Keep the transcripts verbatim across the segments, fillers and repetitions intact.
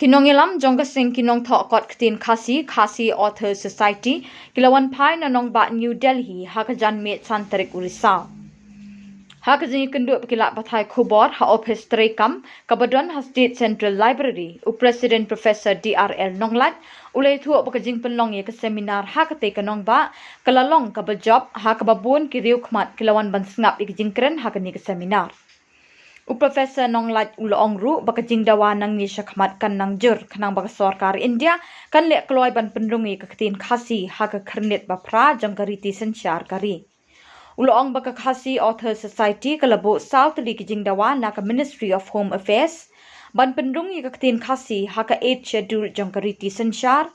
Ki nongïalam jong ka seng ki nongthoh kot ktien Khasi, Khasi Authors Society, ki la wan phai na nongbah New Delhi ha ka janmiet san tarik u Risaw. Ha ka jingïakynduh bad ki lad pathai khubor ha ophis treikam kaba don ha State Central Library, u President Professor D R L Nonglait u la ïathuh ba ka jingpynlong ïa ka seminar ha katei ka nongbah ka la long kaba jop, ha kaba bun ki riewkhmat ki la wan ban sngap ïa ka jingkren ha kane ka seminar. U Professor Nonglait u la ong ruh ba ka jingdawa nangne shakhmat kan nang jur khnang ba ka sorkar India kan leh kloi ban pynrung ïa ka ktien Khasi ha ka khyrnit ba phra jong ka riti synshar ka ri. U la ong ba ka Khasi Authors Society ka la buh saw tylli ki jingdawa na ka Ministry of Home Affairs ban pynrung ïa ka ktien Khasi ha ka Eighth Schedule jong ka riti synshar.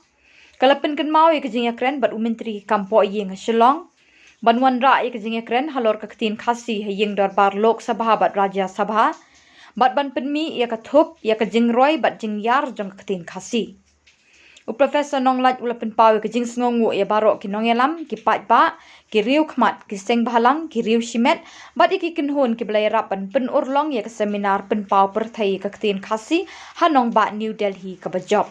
Ka la pynkynmaw ïa ka jingïakren bad u Myntri kam poh ïing ha Shillong ban wanrah ïa ka jingïakren halor ka ktien Khasi ha ïing dorbar Lok Sabha bad Rajya Sabha, bad ban pynmih ïa ka thup ïa ka jingroi bad jingïar jong ka ktien Khasi. U Professor Nonglait u la pynpaw ïa ka jingsngewnguh ïa baroh ki nongïalam, ki paidbah, ki riewkhmat, ki seng bhalang, ki riew shimet bad ïa ki kynhun kiba la ïarap ban pynurlong ïa ka seminar pynpaw pyrthei ïa ka ktien Khasi ha nongbah New Delhi kaba jop.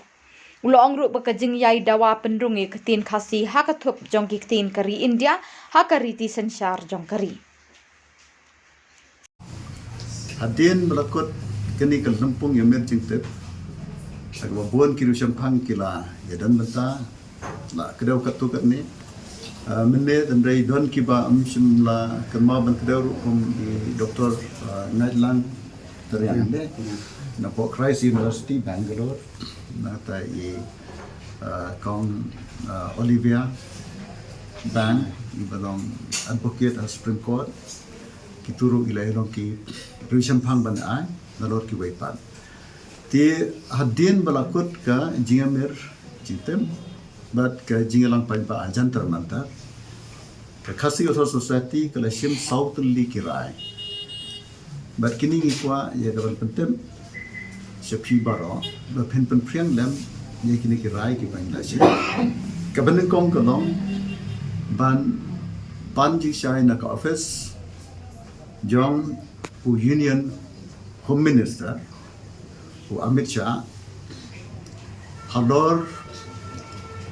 U la ong ruh ba ka jingïai dawa pynrung ïa ka ktien Khasi ha ka thup jong ki ktien ka ri India ha ka riti synshar jong ka ri. Hadien ba la kut kane ka lympung ïamir jingtip, ha kaba bun ki riew shemphang ki la ïadon bynta, la kdew katto katne. Ah, mynne tang dei don kiba ym shym la kynmaw ban kdew ruh, kum i Doktor, ah, Ngaitlang Tariang, ne? Na poh Christ University, Bangalore. Nangta i, ah, Kong, ah, Olivia Bank, iba long advocate ha Supreme Court. Kito ruh ki la ïa long ki riew shemphang ban ai nalor kiwei pat. Te hadien ba la kut ka jingïamir jingtip bad ka jingïalang paidbah ha Jantar Mantar, ka Khasi Authors Society ka la shim saw tylli ki rai. Bad kine ngi kwah ïa ka ban pyntip sha phi baroh ba phin pynphriang lem ïa kine ki rai kiba ngi la shim. Kaba nyngkong ka long ban pan jingshai na ka office jong u Union Home Minister, u Amit Shah, halor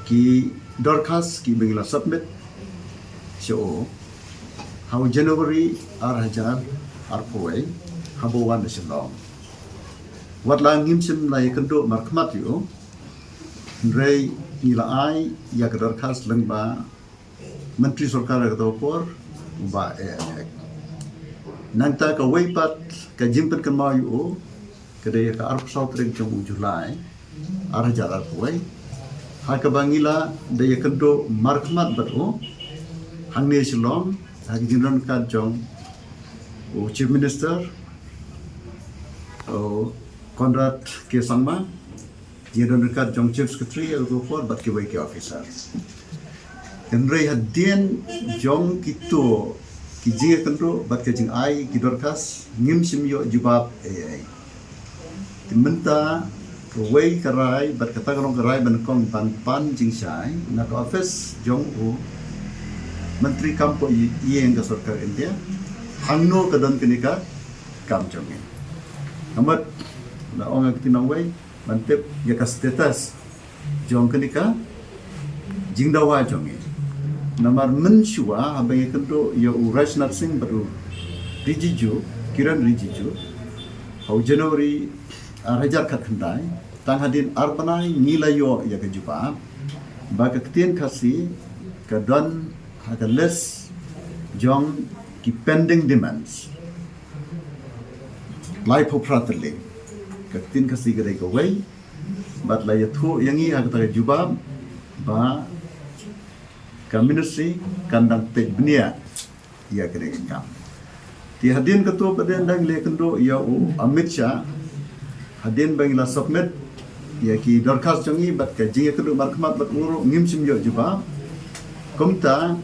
ki dorkhas kiba ngi la submit sha u ha u January ar hajar arphew wei haba u wan na Shillong. Wat la ngim shym la ïakynduh markhmat ïa u, hynrei ngi la ai ïa ka dorkhas lyngba Myntri Sorkar ha kato ka por, u Bah A N Hek. Nangta kawei pat ka jingpynkynmaw ïa u ka dei ha ka arphew saw tarik jong u July ar hajar arphew wei, ha kaba ngi la dei ïakynduh markhmat bad u hangne Shillong ha ka jingdon ryngkat jong u Chief Minister, u Conrad K Sangma, jingdon ryngkat jong Chief Secretary ha kato ka por bad kiwei ki officer. Hynrei hadien jong kito ki jingïakynduh bad ka jingai ki dorkhas, ngim shym ïoh jubab ei ei. Te mynta kawei ka rai bad kata ka long ka rai ba nyngkong ban pan jingshai na ka office jong u Myntri kam poh ïing ka sorkar India, hangno ka don kane ka kam jong ngi. Ka mut la ong ha ka kti nongwei ban tip ïa ka status jong kane ka jingdawa jong ngi. Namar mynshuwa haba ngi ïakynduh ïa u Rajnath Singh bad u Rijiju, Kiren Rijiju, ha u January ar hajar khatkhyndai, tang hadien ar bnai ngi la ïoh ïa ka jubab ba ka ktien Khasi ka don ha ka list jong ki pending demands. Laiphew phra tylli. Ka ktien Khasi ka dei kawei bad la ïathuh ïa ngi ha kata ka jubab ba ka ministry kan dang peit bniah ïa kane ka kam. Te hadien kato pat, hadien ba ngi la ïakynduh ïa u Amit Shah, hadien ba ngi la submit ïa ki dorkhas jong ngi bad ka jingïakynduh markhmat bad u ruh ngim shym ïoh jubab. Kumta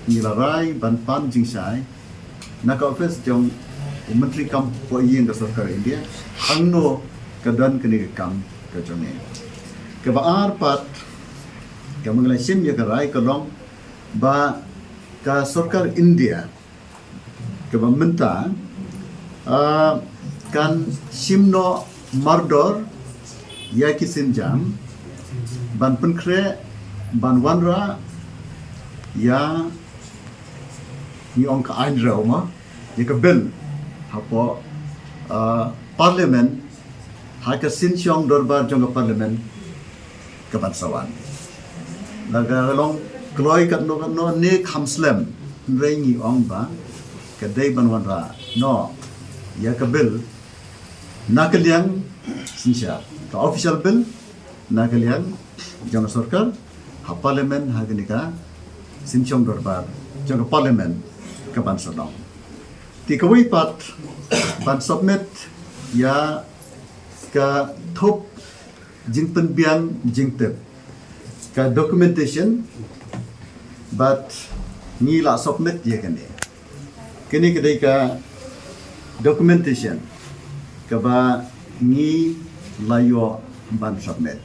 ngi la rai ban pan jingshai na ka office jong u Myntri kam poh ïing ka sorkar India, hangno ka don kane ka kam ka jong ngi. Kaba ar pat, kaba ngi la shim ïa ka rai ka long ba ka sorkar India kaba mynta, ah, kan shim noh mardor ïa ki sienjam ban pynkhreh, ban wanrah ïa, ngi ong ka aiñ rew ma, ïa ka bill hapoh, ah, parliament, ha ka synshong dorbar jong ka parliament ka ban sa wan. La ka long kloi katno katno ne kham slem, hynrei ngi ong ba ka dei ban wanrah noh ïa ka bill na ka liang synshar, ka official bill na ka liang jong ka sorkar, ha parliament, ha kane ka synshong dorbar jong ka parliament ka ban sa long. Te kawei pat, ban submit ïa ka thup jingpynbiang jingtip, ka documentation, bad ngi la submit ïa kane. Kane ka dei ka documentation kaba ngi la ïoh ban submit.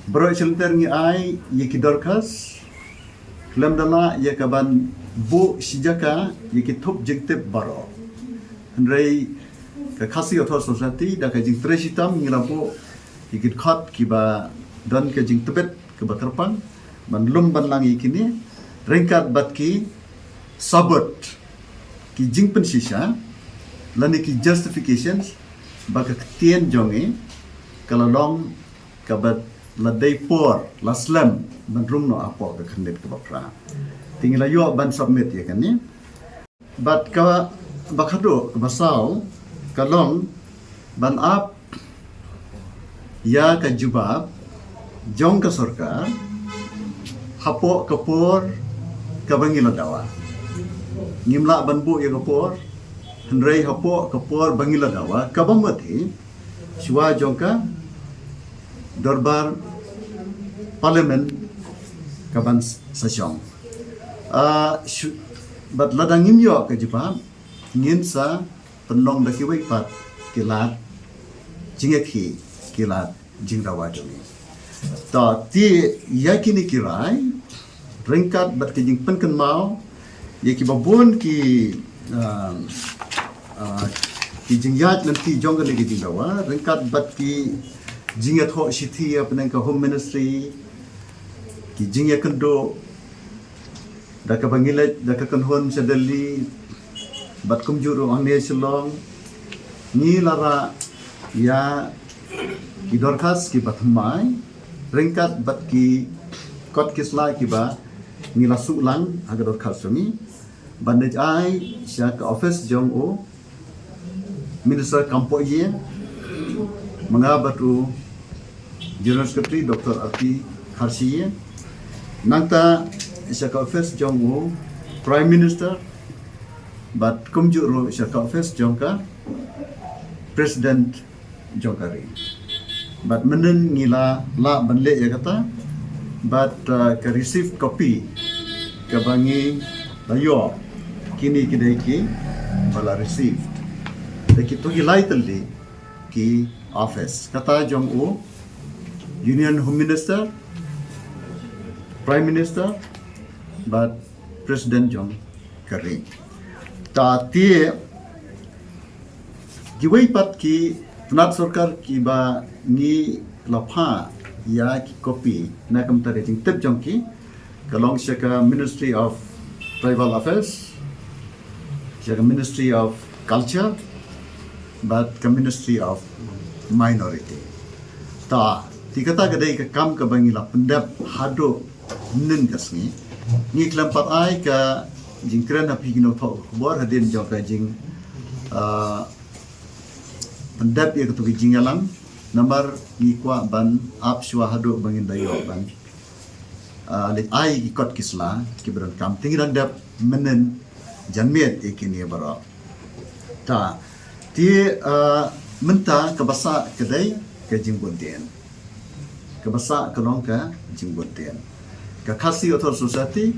Baroh shi lynter ngi ai ïa ki dorkhas, khlem da lah ïa ka ban buh shi jaka ïa ki thup jingtip baroh. Hynrei ka Khasi Authors' Society da ka jingtrei shitom ngi la buh ïa ki dkhot kiba don ka jingtbit kaba kyrpang ban lum ban lang ïa kine, ryngkat bad ki sabut, ki jingpynshisha lane ki justifications ba ka ktien jong ngi ka la long kaba la dei por la slem ban rung noh hapoh ka khyrnit kaba phra. Te ngi la ïoh ban submit ïa kane. Bad kaba khatduh, kaba saw, ka long ban ap ïa ka jubab jong ka sorkar hapoh ka por kaba ngi la dawa. Ngim lah ban buh ïa ka por, hynrei hapoh ka por ba ngi la dawa, kaba mut hi shuwa jong ka dorbar parliament ka ban sa shong. Ah, shu-, bad lada ngim ïoh ka jubab, ngin sa pynlong da kiwei pat ki lad jingïakhih, ki lad jingdawa jong ngi. To, te ïa kine ki rai, ryngkat bad ki jingpynkynmaw ïa kiba bun ki, ah, ah, ki jingïaid lynti jong kane ka jingdawa, ryngkat bad ki jingïathoh shithi hapdeng ka Home Ministry, ki jingïakynduh da kaba ngi leit da ka kynhun sha Delhi, bad kumjuh ruh hangne Shillong, ngi la rah ïa ki dorkhas kiba thymmai, ryngkat bad ki kot ki sla kiba ngi la suh lang ha ka dorkhas jong ngi, ban leit ai sha ka office jong u Minister kam poh ïing, ma nga bad u General Secretary Doctor R P Kharshi ïing. Nangta sha ka office jong u Prime Minister, bad kumjuh ruh sha ka office jong ka President jong ka ri. Bad mynnin ngi la lah ban leh ïa kata, bad, uh, ka receipt copy kaba ngi la ïoh, kine ki dei kiba la receive da kito ki lai tylli ki office, kata jong u Union Home Minister, Prime Minister, bad President jong ka ri. Ta te kiwei pat ki tnat sorkar kiba ngi la phah ïa ki copy na ka bynta ka jingtip jong ki, ka long sha ka Ministry of Tribal Affairs, sha ka Ministry of Culture, bad ka Ministry of Minority. Ta, te kata ka dei ka kam kaba ngi la pyndep haduh mynnin ka sngi. Ngi khlem pat ai ka jingkren ha phi ki nongthoh khubor hadien jong ka jing, ah, pyndep ïa kito ki jingïalang, namar ngi kwah ban ap shuwa haduh ba ngin da ïoh ban, ah, leit ai ki kot ki sla kiba donkam. Te ngi dang dep mynnin janmiet ïa kine baroh. Ta, te, ah, mynta kaba sah ka dei ka jingbud dien. Kaba sah ka long ka jingbud dien. Ka Khasi Authors' Society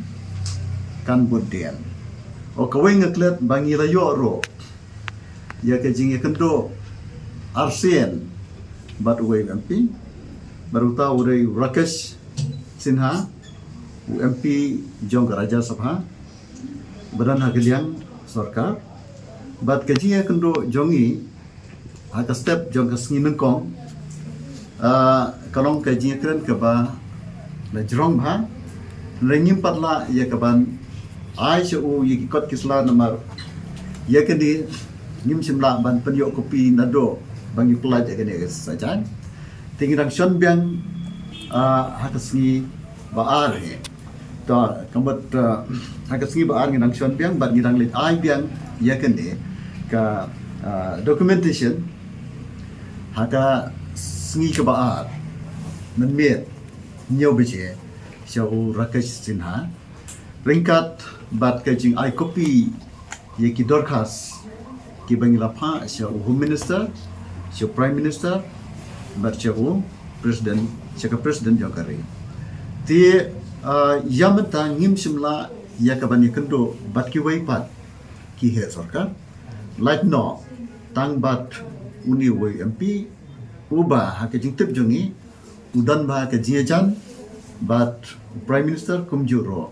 kan bud dien. O kawei nga klet ba ngi la ïoh ruh ïa ka jingïakynduh arsien bad uwei u M P, bad uta u dei u Rakesh Sinha, u M P jong ka Rajya Sabha, ba don ha ka liang sorkar, bad ka jingïakynduh jong ngi ha ka step jong ka sngi nyngkong Ah, ka long ka jingkren kaba la jrong bha. Hynrei ngim pat lah ïa kaban ai sha u ïa ki kot ki sla namar ïa kane ngim shym lah ban pynïoh kopi naduh ba ngi pynlait ïa kane ka sajan. Te ngi dang shon biang, ah, ha ka sngi ba ar hi. To, ka mut, ah, ha ka sngi ba ar ngi dang shon biang bad ngi dang leit ai biang ïa kane ka, ah, documentation ha ka sngi kaba ar mynmiet hynñiew baje sha u Rakesh Sinha ryngkat bad ka jingai kopi ïa ki dorkhas kiba ngi la phah sha u Home Minister, sha u Prime Minister bad sha u President, sha ka President jong ka ri. Te, ah, ïa mynta ngim shym lah ïa kaban ïakynduh bad kiwei pat ki heh sorkar. Lait noh tang bad une uwei u M P uba ha ka jingtip jong ngi u don bha ka jingïajan bad u Prime Minister kumjuh ruh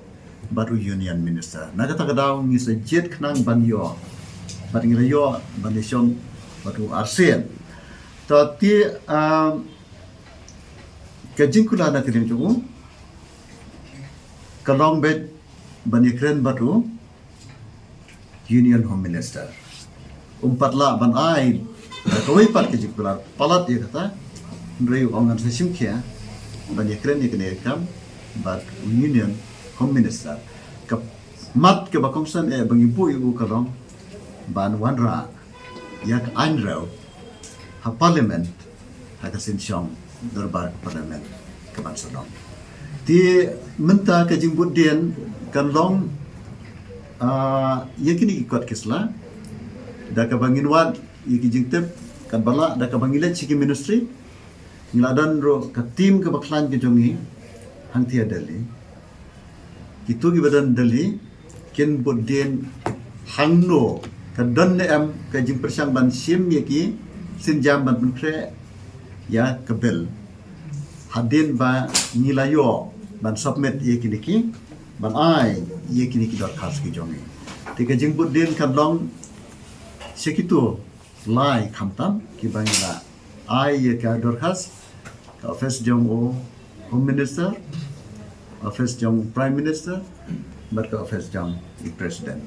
bad u Union Minister. Na kata ka daw ngi sa jied khnang ban ïoh bad ngi la ïoh ban ïashong bad u arsien. To te, ah, ka jingkular na ka liang jong u ka long beit ban ïakren bad u Union Home Minister. Um pat lah ban ai kawei pat ka jingkular palat ïa kata. Hynrei u ong ngan sa shim khia ban ïakren ïa kane ka kam bad u Union Home Minister. Ka mat kaba kongsan eh ba ngi buh ïa u ka long ban wanrah ïa ka aiñ rew ha Parliament ha ka synshong dorbar ka Parliament ka ban sa long. Te mynta ka jingbud dien kan long, ah, ïa kine ki kot ki sla da kaba ngin wad ïa ki jingtip katba lah da kaba ngi leit sha ki ministry. Ngi la don ruh ka team kaba khlaiñ ka jong ngi hangtei ha Delhi. Kito kiba don Delhi kin bud dien hangno ka don ne em ka jingpyrshang ban shim ïa ki sienjam ban pynkhreh ïa ka bill. Hadien ba ngi la ïoh ban submit ïa kine ki ban ai ïa kine ki dorkhas ki jong ngi. Te ka jingbud dien kan long sha kito lai khamtam kiba ngi la ai ïa ka dorkhas, ka office jong u Home Minister, office jong u Prime Minister bad ka office jong u President.